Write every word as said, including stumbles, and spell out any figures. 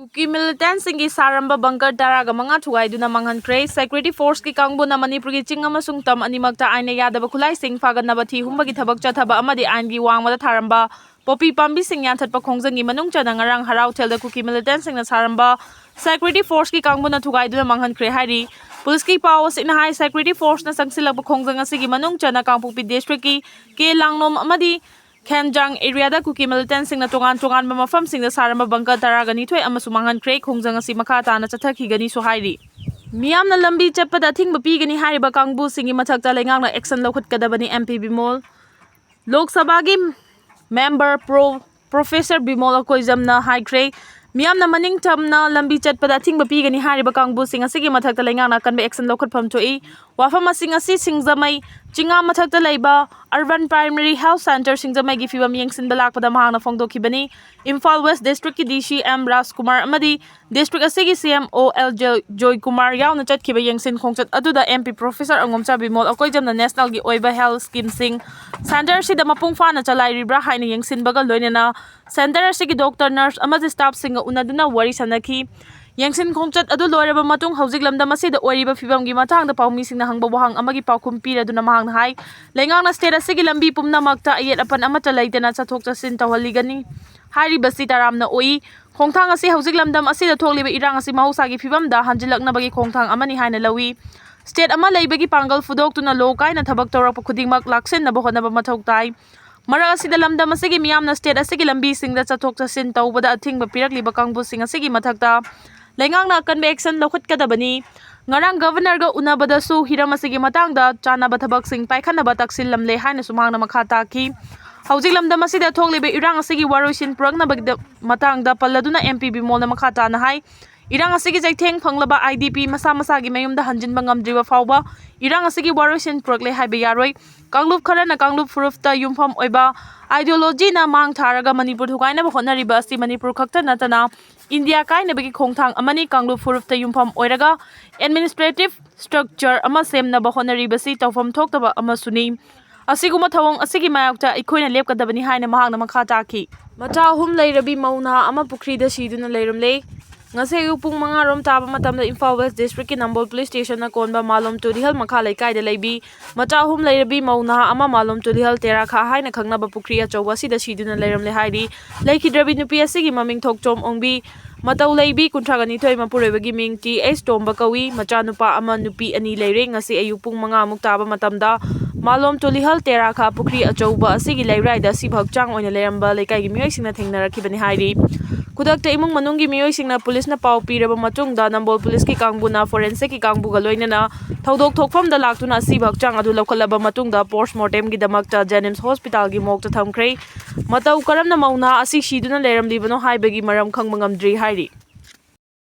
ꯀꯨꯀꯤ ꯃꯤꯂꯤꯇꯦꯟꯁꯤꯡꯒꯤ ꯁꯥꯔꯝꯕ bunker ꯇꯔꯥꯒ ꯃꯉꯥ ꯊꯨꯒꯥꯏꯗꯨꯅ ꯃꯥꯡꯍꯟꯈ꯭ꯔꯦ꯫ Security ꯐꯣꯔꯁꯀꯤ ꯀꯥꯡꯕꯨꯅ ꯃꯅꯤꯄꯨꯔꯒꯤ ꯆꯤꯡ ꯑꯃꯁꯨꯡ ꯇꯝ ꯑꯅꯤꯃꯛꯇ ꯑꯥꯏꯟꯅ ꯌꯥꯗꯕ ꯈꯨꯠꯂꯥꯏꯁꯤꯡ ꯐꯥꯒꯠꯅꯕ ꯊꯤ ꯍꯨꯝꯕꯒꯤ ꯊꯕꯛ ꯆꯠꯊꯕ ꯑꯃꯗꯤ ꯑꯥꯏꯟꯒꯤ ꯋꯥꯡꯃꯗ ꯊꯥꯔꯝꯕ ꯄꯣꯄꯤ ꯄꯥꯝꯕꯤꯁꯤꯡ ꯌꯥꯟꯊꯠꯄ ꯈꯣꯡꯖꯪꯒꯤ ꯃꯅꯨꯡ ꯆꯟꯅ ꯉꯔꯥꯡ ꯍꯔꯥꯎꯊꯦꯜꯗ ꯀꯨꯀꯤ ꯃꯤꯂꯤꯇꯦꯟꯁꯤꯡꯅ ꯁꯥꯔꯝꯕ ꯁꯦꯀ꯭ꯌꯨꯔꯤꯇꯤ ꯐꯣꯔꯁꯀꯤ ꯀꯥꯡꯕꯨꯅ ꯊꯨꯒꯥꯏꯗꯨꯅ ꯃꯥꯡꯍꯟꯈ꯭ꯔꯦ ꯍꯥꯏꯔꯤ꯫ ꯄꯨꯂꯤꯁꯀꯤ ꯄꯥꯎ ꯑꯁꯤꯅ ꯍꯥꯏ, ꯁꯦꯀ꯭ꯌꯨꯔꯤꯇꯤ ꯐꯣꯔꯁꯅ ꯆꯪꯁꯤꯜꯂꯛꯄ ꯈꯣꯡꯖꯪ ꯑꯁꯤꯒꯤ ꯃꯅꯨꯡ ꯆꯟꯅ ꯀꯥꯡꯄꯣꯛꯄꯤ ꯗꯤꯁꯇ꯭ꯔꯤꯛꯀꯤ ꯀꯦ ꯂꯥꯡꯂꯣꯝ ꯑꯃꯗꯤ ꯈꯦꯟꯖꯥꯡ ꯑꯦꯔꯤꯌꯥꯗ ꯀꯨꯀꯤ ꯃꯤꯂꯤꯇꯦꯟꯁꯤꯡꯅ ꯇꯣꯉꯥꯟ ꯇꯣꯉꯥꯟꯕ ꯃꯐꯝꯁꯤꯡꯗ ꯁꯥꯔꯝꯕ ꯕꯪꯀꯔ ꯇꯔꯥꯒ ꯅꯤꯊꯣꯏ ꯑꯃꯁꯨ ꯃꯥꯡꯍꯟꯈ꯭ꯔꯦ꯫ ꯈꯣꯡꯖꯪ ꯑꯁꯤ ꯃꯈꯥ ꯇꯥꯅ ꯆꯠꯊꯈꯤꯒꯅꯤꯁꯨ ꯍꯥꯏꯔꯤ꯫ ꯃꯤꯌꯥꯝꯅ ꯂꯝꯕꯤ ꯆꯠꯄꯗ ꯑꯊꯤꯡꯕ ꯄꯤꯒꯅꯤ ꯍꯥꯏꯔꯤꯕ ꯀꯥꯡꯕꯨꯁꯤꯡꯒꯤ ꯃꯊꯛꯇ ꯂꯩꯉꯥꯛꯅ ꯑꯦꯛꯁꯟ ꯂꯧꯈꯠꯀꯗꯕꯅꯤ, ꯑꯦꯝ ꯄꯤ ꯕꯤꯃꯣꯜ꯫ ꯂꯣꯛ ꯁꯚꯥꯒꯤ ꯃꯦꯝꯕꯔ ꯄ꯭ꯔꯣ-, ꯄ꯭ꯔꯣꯐꯦꯁꯔ ꯕꯤꯃꯣꯜ ꯑꯀꯣꯏꯖꯝꯅ ꯍꯥꯏꯈ꯭ꯔꯦ, ꯃꯤꯌꯥꯝꯅ ꯃꯅꯤꯡ ꯇꯝꯅ ꯂꯝꯕꯤ ꯆꯠꯄꯗ ꯑꯊꯤꯡꯕ ꯄꯤꯒꯅꯤ ꯍꯥꯏꯔꯤꯕ ꯀꯥꯡꯕꯨꯁꯤꯡ ꯑꯁꯤꯒꯤ ꯃꯊꯛꯇ ꯂꯩꯉꯥꯛꯅ ꯑꯀꯟꯕ ꯑꯦꯛꯁꯟ ꯂꯧꯈꯠꯐꯝ ꯊꯣꯛꯏ꯫ ꯋꯥꯐꯝꯁꯤꯡ ꯑꯁꯤ ꯁꯤꯡꯖꯃꯩ ꯆꯤꯡꯉꯥ ꯃꯊꯛꯇ ꯂꯩꯕ ꯑꯔꯕꯟ ꯄ꯭ꯔꯥꯏꯃꯔꯤ ꯍꯦꯜꯊ ꯁꯦꯟꯇꯔ ꯁꯤꯡꯖꯃꯩꯒꯤ ꯐꯤꯕꯝ ꯌꯦꯡꯁꯤꯟꯕ ꯂꯥꯛꯄꯗ ꯃꯍꯥꯛꯅ ꯐꯣꯡꯗꯣꯛꯈꯤꯕꯅꯤ꯫ ꯏꯝꯐꯥꯜ ꯋꯦꯁ ꯗꯤꯁꯇ꯭ꯔꯤꯛꯀꯤ ꯗꯤ ꯁꯤ ꯑꯦꯝ ꯔꯥꯖꯀꯨꯃꯥꯔ ꯑꯃꯗꯤ ꯗꯤꯁꯇ꯭ꯔꯤꯛ ꯑꯁꯤꯒꯤ ꯁꯤ ꯑꯦꯝ ꯑꯣ ꯑꯦꯜ ꯖꯣ-, ꯖꯣꯏꯀꯨꯃꯥꯔ ꯌꯥꯎꯅ ꯆꯠꯈꯤꯕ ꯌꯦꯡꯁꯤꯟ ꯈꯣꯡꯆꯠ ꯑꯗꯨꯗ ꯑꯦꯝ ꯄꯤ ꯄ꯭ꯔꯣꯐꯦꯁꯔ ꯑꯉꯣꯝꯆꯥ ꯕꯤꯃꯣꯜ ꯑꯀꯣꯏꯖꯝꯅ ꯅꯦꯁꯅꯦꯜꯒꯤ ꯑꯣꯏꯕ ꯍꯦꯜꯊ ꯁ꯭ꯀꯤꯝꯁꯤꯡ ꯁꯦꯟꯇꯔ ꯑꯁꯤꯗ ꯃꯄꯨꯡ ꯐꯥꯅ ꯆꯂꯥꯏꯔꯤꯕ꯭ꯔꯥ ꯍꯥꯏꯅ ꯌꯦꯡꯁꯤꯟꯕꯒ ꯂꯣꯏꯅꯅ ꯁꯦꯟꯇꯔ ꯑꯁꯤꯒꯤ ꯗꯣꯛꯇꯔ, ꯅꯔꯁ ꯑꯃꯗꯤ ꯁ꯭ꯇꯥꯐꯁꯤꯡꯒ ꯎꯅꯗꯨꯅ ꯋꯥꯔꯤ ꯁꯥꯅꯈꯤ꯫ ꯌꯦꯡꯁꯤꯟ ꯈꯣꯡꯆꯠ ꯑꯗꯨ ꯂꯣꯏꯔꯕ ꯃꯇꯨꯡ ꯍꯧꯖꯤꯛ ꯂꯝꯗꯝ ꯑꯁꯤꯗ ꯑꯣꯏꯔꯤꯕ ꯐꯤꯕꯝꯒꯤ ꯃꯇꯥꯡꯗ ꯄꯥꯎꯃꯤꯁꯤꯡꯅ ꯍꯪꯕ ꯋꯥꯍꯪ ꯑꯃꯒꯤ ꯄꯥꯎꯈꯨꯝ ꯄꯤꯔꯗꯨꯅ ꯃꯍꯥꯛꯅ ꯍꯥꯏ, ꯂꯩꯉꯥꯛꯅ ꯁ꯭ꯇꯦꯠ ꯑꯁꯤꯒꯤ ꯂꯝꯕꯤ ꯄꯨꯝꯅꯃꯛꯇ ꯑꯌꯦꯠ ꯑꯄꯟ ꯑꯃꯠꯇ ꯂꯩꯇꯅ ꯆꯠꯊꯣꯛ ꯆꯠꯁꯤꯟ ꯇꯧꯍꯜꯂꯤꯒꯅꯤ꯫ ꯍꯥꯏꯔꯤꯕꯁꯤ ꯇꯔꯥꯝꯅ ꯑꯣꯛꯏ꯫ ꯈꯣꯡꯊꯥꯡ ꯑꯁꯤ ꯍꯧꯖꯤꯛ ꯂꯝꯗꯝ ꯑꯁꯤꯗ ꯊꯣꯛꯂꯤꯕ ꯏꯔꯥꯡ ꯑꯁꯤ ꯃꯍꯧꯁꯥꯒꯤ ꯐꯤꯕꯝꯗ ꯍꯟꯖꯤꯜꯂꯛꯅꯕꯒꯤ ꯈꯣꯡꯊꯥꯡ ꯑꯃꯅꯤ ꯍꯥꯏꯅ ꯂꯧꯏ꯫ ꯁ꯭ꯇꯦꯠ ꯑꯃ ꯂꯩꯕꯒꯤ ꯄꯥꯡꯒꯜ ꯐꯨꯗꯣꯛꯇꯨꯅ ꯂꯣ ꯀꯥꯏꯅ ꯊꯕꯛ ꯇꯧꯔꯛꯄ ꯈꯨꯗꯤꯡꯃꯛ ꯂꯥꯛꯁꯤꯟꯅꯕ ꯍꯣꯠꯅꯕ ꯃꯊꯧ ꯇꯥꯏ꯫ ꯃꯔꯛ ꯑꯁꯤꯗ ꯂꯝꯗꯝ ꯑꯁꯤꯒꯤ ꯃꯤꯌꯥꯝꯅ ꯁ꯭ꯇꯦꯠ ꯑꯁꯤꯒꯤ ꯂꯝꯕꯤꯁꯤꯡꯗ ꯆꯠꯊꯣꯛ ꯆꯠꯁꯤꯟ ꯇꯧꯕꯗ ꯑꯊꯤꯡꯕ ꯄꯤꯔꯛꯂꯤꯕ ꯀꯥꯡꯕꯨꯁꯤꯡ ꯑꯁꯤꯒꯤ ꯃꯊꯛꯇ ꯂꯩꯉꯥꯛꯅ ꯑꯀꯟꯕ ꯑꯦꯛꯁꯟ ꯂꯧꯈꯠꯀꯗꯕꯅꯤ꯫ ꯉꯔꯥꯡ ꯒꯚꯔꯅꯔꯒ ꯎꯅꯕꯗꯁꯨ ꯍꯤꯔꯝ ꯑꯁꯤꯒꯤ ꯃꯇꯥꯡꯗ ꯆꯥꯟꯅꯕ ꯊꯕꯛꯁꯤꯡ ꯄꯥꯏꯈꯠꯅꯕ ꯇꯛꯁꯤꯜꯂꯝꯂꯦ ꯍꯥꯏꯅꯁꯨ ꯃꯍꯥꯛꯅ ꯃꯈꯥ ꯇꯥꯈꯤ꯫ ꯍꯧꯖꯤꯛ ꯂꯝꯗꯝ ꯑꯁꯤꯗ ꯊꯣꯛꯂꯤꯕ ꯏꯔꯥꯡ ꯑꯁꯤꯒꯤ ꯋꯥꯔꯣꯏꯁꯤꯟ ꯄꯨꯔꯛꯅꯕꯒꯤ ꯃꯇꯥꯡꯗ ꯄꯜꯂꯗꯨꯅ ꯑꯦꯝ ꯄꯤ ꯕꯤꯃꯣꯜꯅ ꯃꯈꯥ ꯇꯥꯅ ꯍꯥꯏ, ꯏꯔꯥꯡ ꯑꯁꯤꯒꯤ ꯆꯩꯊꯦꯡ ꯐꯪꯂꯕ ꯑꯥꯏ ꯗꯤ ꯄꯤ ꯃꯁꯥ ꯃꯁꯥꯒꯤ ꯃꯌꯨꯝꯗ ꯍꯟꯖꯤꯟꯕ ꯉꯝꯗ꯭ꯔꯤꯕ ꯐꯥꯎꯕ ꯏꯔꯥꯡ ꯑꯁꯤꯒꯤ ꯋꯥꯔꯣꯏꯁꯤꯟ ꯄꯨꯔꯛꯂꯦ ꯍꯥꯏꯕ ꯌꯥꯔꯣꯏ꯫ ꯀꯥꯡꯂꯨꯞ ꯈꯔꯅ ꯀꯥꯡꯂꯨꯞ ꯐꯨꯔꯨꯞꯇ ꯌꯨꯝꯐꯝ ꯑꯣꯏꯕ ꯑꯥꯏꯗꯤꯌꯣꯂꯣꯖꯤꯅ ꯃꯥꯡ ꯊꯥꯔꯒ ꯃꯅꯤꯄꯨꯔ ꯊꯨꯒꯥꯏꯅꯕ ꯍꯣꯠꯅꯔꯤꯕ ꯑꯁꯤ ꯃꯅꯤꯄꯨꯔ ꯈꯛꯇ ꯅꯠꯇꯅ ꯏꯟꯗꯤꯌꯥ ꯀꯥꯏꯅꯕꯒꯤ ꯈꯣꯡꯊꯥꯡ ꯑꯃꯅꯤ꯫ ꯀꯥꯡꯂꯨꯞ ꯐꯨꯔꯨꯞꯇ ꯌꯨꯝꯐꯝ ꯑꯣꯏꯔꯒ ꯑꯦꯗꯃꯤꯅꯤꯁꯇ꯭ꯔꯦꯇꯤꯚ ꯁ꯭ꯇ꯭ꯔꯛꯆꯔ ꯑꯃ ꯁꯦꯝꯅꯕ ꯍꯣꯠꯅꯔꯤꯕꯁꯤ ꯇꯧꯐꯝ ꯊꯣꯛꯇꯕ ꯑꯃꯁꯨꯅꯤ꯫ ꯑꯁꯤꯒꯨꯝꯕ ꯊꯧꯑꯣꯡ ꯑꯁꯤꯒꯤ ꯃꯥꯌꯣꯛꯇ ꯑꯩꯈꯣꯏꯅ ꯂꯦꯞꯀꯗꯕꯅꯤ ꯍꯥꯏꯅ ꯃꯍꯥꯛꯅ ꯃꯈꯥ ꯇꯥꯈꯤ꯫ ꯃꯆꯥ ꯑꯍꯨꯝ ꯂꯩꯔꯕꯤ ꯃꯧ ꯅꯍꯥ ꯑꯃ ꯄꯨꯈ꯭ꯔꯤꯗ ꯁꯤꯗꯨꯅ ꯂꯩꯔꯝꯂꯦ꯫ ꯉꯁꯤ ꯑꯌꯨꯛ ꯄꯨꯡ ꯃꯉꯥ ꯔꯣꯝ ꯇꯥꯕ ꯃꯇꯝꯗ ꯏꯝꯐꯥꯜ ꯋꯦꯁ ꯗꯤꯁꯇ꯭ꯔꯤꯛꯀꯤ ꯅꯝꯕꯣꯜ ꯄꯨꯂꯤꯁ ꯁ꯭ꯇꯦꯁꯟꯅ ꯀꯣꯟꯕ ꯃꯥꯂꯣꯝ ꯇꯨꯂꯤꯍꯜ ꯃꯈꯥ ꯂꯩꯀꯥꯏꯗ ꯂꯩꯕꯤ ꯃꯆꯥ ꯑꯍꯨꯝ ꯂꯩꯔꯕꯤ ꯃꯧ ꯅꯍꯥ ꯑꯃ ꯃꯥꯂꯣꯝ ꯇꯨꯂꯤꯍꯜ ꯇꯦꯔꯥꯈꯥ ꯍꯥꯏꯅ ꯈꯪꯅꯕ ꯄꯨꯈ꯭ꯔꯤ ꯑꯆꯧꯕ ꯑꯁꯤꯗ ꯁꯤꯗꯨꯅ ꯂꯩꯔꯝꯂꯦ ꯍꯥꯏꯔꯤ꯫ ꯂꯩꯈꯤꯗ꯭ꯔꯕꯤ ꯅꯨꯄꯤ ꯑꯁꯤꯒꯤ ꯃꯃꯤꯡ ꯊꯣꯛꯆꯣꯝ ꯑꯣꯡꯕꯤ, ꯃꯇꯧ ꯂꯩꯕꯤ ꯀꯨꯟꯊ꯭ꯔꯥ ꯅꯤꯊꯣꯏ, ꯃꯄꯨꯔꯣꯏꯕꯒꯤ ꯃꯤꯡ ꯇꯤ ꯑꯦꯁ ꯇꯣꯝꯕ ꯀꯧꯏ꯫ ꯃꯆꯥꯅꯨꯄꯥ ꯑꯃ, ꯅꯨꯄꯤ ꯑꯅꯤ ꯂꯩꯔꯦ꯫ ꯉꯁꯤ ꯑꯌꯨꯛ ꯄꯨꯡ ꯃꯉꯥ ꯃꯨꯛ ꯇꯥꯕ ꯃꯇꯝꯗ ꯃꯥꯂꯣꯝ ꯇꯨꯂꯤꯍꯜ ꯇꯦꯔꯥꯈꯥ ꯄꯨꯈ꯭ꯔꯤ ꯑꯆꯧꯕ ꯑꯁꯤꯒꯤ ꯂꯩꯔꯥꯏꯗ ꯑꯁꯤꯕ ꯍꯛꯆꯥꯡ ꯑꯣꯏꯅ ꯂꯩꯔꯝꯕ ꯂꯩꯀꯥꯏꯒꯤ ꯃꯤꯑꯣꯏꯁꯤꯡꯅ ꯊꯦꯡꯅꯔꯛꯈꯤꯕꯅꯤ ꯍꯥꯏꯔꯤ꯫ ꯈꯨꯗꯛꯇ ꯏꯃꯨꯡ ꯃꯅꯨꯡꯒꯤ ꯃꯤꯑꯣꯏꯁꯤꯡꯅ ꯄꯨꯂꯤꯁꯅ ꯄꯥꯎ ꯄꯤꯔꯕ ꯃꯇꯨꯡꯗ ꯅꯝꯕꯣꯜ ꯄꯨꯂꯤꯁꯀꯤ ꯀꯥꯡꯕꯨꯅ ꯐꯣꯔꯦꯟꯁꯤꯛꯀꯤ ꯀꯥꯡꯕꯨꯒ ꯂꯣꯏꯅꯅ ꯊꯧꯗꯣꯛ ꯊꯣꯛꯐꯝꯗ ꯂꯥꯛꯇꯨꯅ ꯑꯁꯤꯕ ꯍꯛꯆꯥꯡ ꯑꯗꯨ ꯂꯧꯈꯠꯂꯕ ꯃꯇꯨꯡꯗ ꯄꯣꯁꯃꯣꯔꯇꯦꯝꯒꯤꯗꯃꯛꯇ ꯖꯦꯅꯤꯝꯁ ꯍꯣꯁꯄꯤꯇꯥꯜꯒꯤ ꯃꯣꯔꯒꯇ ꯊꯝꯈ꯭ꯔꯦ꯫ ꯃꯇꯧ ꯀꯔꯝꯅ ꯃꯧ ꯅꯍꯥ ꯑꯁꯤ ꯁꯤꯗꯨꯅ ꯂꯩꯔꯝꯂꯤꯕꯅꯣ ꯍꯥꯏꯕꯒꯤ ꯃꯔꯝ ꯈꯪꯕ ꯉꯝꯗ꯭ꯔꯤ ꯍꯥꯏꯔꯤ꯫